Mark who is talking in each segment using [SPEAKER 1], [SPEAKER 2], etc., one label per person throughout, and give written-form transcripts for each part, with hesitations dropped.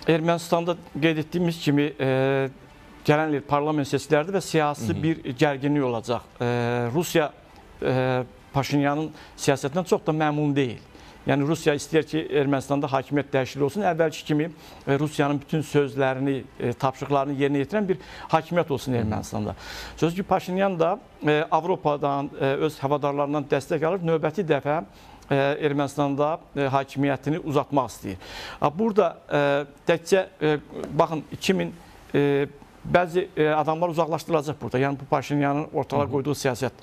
[SPEAKER 1] Ermənistanda qeyd etdiyimiz kimi gələn il parlament seçkiləridir və siyasi bir gərginlik olacaq. Rusiya Paşinyanın siyasətindən çox da məmnun deyil. Yəni Rusiya istəyir ki, Ermənistanda hakimiyyət dəyişikliyi olsun. Əvvəlki kimi Rusiyanın bütün sözlərini, tapşırıqlarını yerinə yetirən bir hakimiyyət olsun Ermənistanda. Sözsüz ki, Paşinyan da Avropadan, öz havadarlarından dəstək alır. Növbəti dəfə Ermənistanda hakimiyyətini uzatmaq istəyir. Burada təkcə, baxın, 2000 bəzi adamlar uzaqlaşdırılacaq burada. Yəni bu Paşinyanın ortalığa qoyduğu siyasət.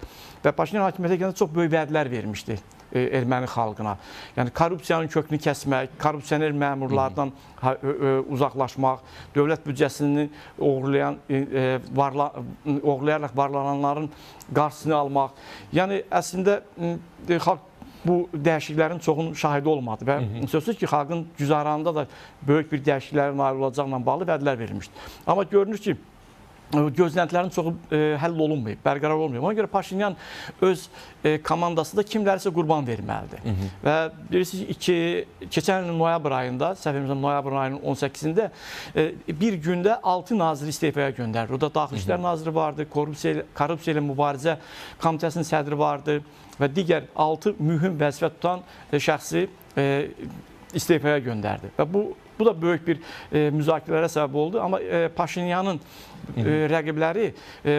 [SPEAKER 1] Və Paşinyan hakimiyyətə gələndə çox böyük vədlər vermişdi erməni xalqına. Yəni korrupsiyanın kökünü kəsmək, korrupsioner məmurlardan uzaqlaşmaq, dövlət büdcəsini oğurlayaraq varlananların qarşısını almaq. Yəni əslində xalq bu dəyişikliklərin çoxunun şahidi olmadı və sözsüz ki, xalqın güzaranında da böyük bir dəyişikliklərin nail olacaqla bağlı vədlər verilmişdi. Amma görünür ki, gözləntilərin çoxu həll olunmayıb, bərqərar olmayıb. Ona görə Paşinyan öz komandasında kimlərisə qurban verməlidir. Və bilirsiniz ki, keçən ilin noyabr ayında, səhv etmirəmsə noyabr ayının 18-də bir gündə 6 naziri istefaya göndərdi. Orada Daxili İşlər Naziri vardı, korrupsiya ilə mübarizə komitəsinin sədri vardı və digər 6 mühüm vəzifə tutan şəxsi istefaya göndərdi. Və bu da böyük bir müzakirələrə səbəb oldu. Amma Paşinyanın rəqibləri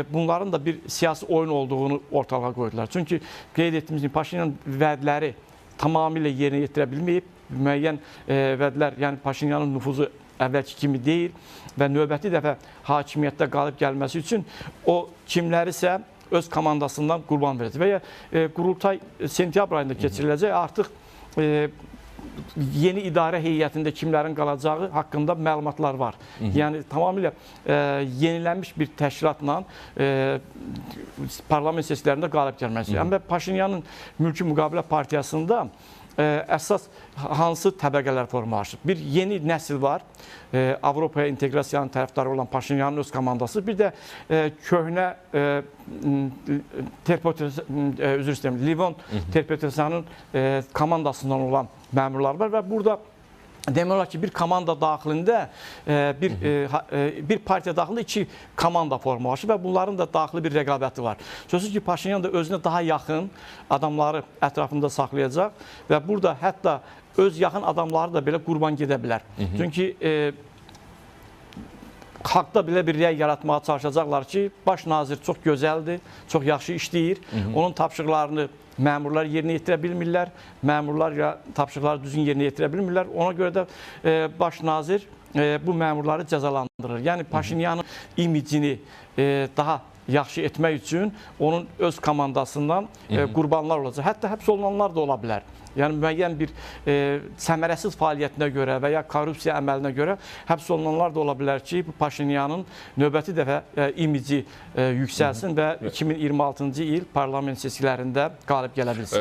[SPEAKER 1] bunların da bir siyasi oyun olduğunu ortalığa qoydular. Çünki qeyd etdiyimiz kimi Paşinyan vədləri tamamilə yerinə yetirə bilməyib. Müəyyən vədlər, yəni Paşinyanın nüfuzu əvvəlki kimi deyil və növbəti dəfə hakimiyyətdə qalib gəlməsi üçün o kimlərisə öz komandasından qurban verəcək. Və ya qurultay sentyabr ayında keçiriləcək. Artıq yeni idarə heyətində kimlərin qalacağı haqqında məlumatlar var. Yəni tamamilə yenilənmiş bir təşkilatla parlament seçkilərində qalib gəlməsi. Amma Paşinyanın Mülki Müqavilə Partiyasında əsas hansı təbəqələr formalaşır? Bir yeni nəsil var, Avropaya inteqrasiyanın tərəfdarı olan Paşinyanın öz komandası, bir də köhnə üzr istəyirəm, Levon Ter-Petrosyanın komandasından olan məmurlar var və burada demək olar ki, bir komanda daxilində, bir partiya daxilində iki komanda formalaşır və bunların da daxili bir rəqabəti var. Sözsüz ki, Paşinyan da özünə daha yaxın adamları ətrafında saxlayacaq və burada hətta öz yaxın adamları da belə qurban gedə bilər. Çünki xalqda belə bir rəy yaratmağa çalışacaqlar ki, baş nazir çox gözəldir, çox yaxşı işləyir, onun tapşırıqlarını məmurlar yerinə yetirə bilmirlər, məmurlar ya tapşırıqları düzgün yerinə yetirə bilmirlər. Ona görə də baş nazir bu məmurları cəzalandırır. Yəni Paşinyanın imicini daha yaxşı etmək üçün onun öz komandasından qurbanlar olacaq. Hətta həbs olunanlar da ola bilər. Yəni müəyyən bir səmərəsiz fəaliyyətinə görə və ya korrupsiya əməlinə görə həbs olunanlar da ola bilər ki, bu Paşinyanın növbəti dəfə imici yüksəlsin və 2026-cı il parlament seçkilərində qalib gələ bilsin.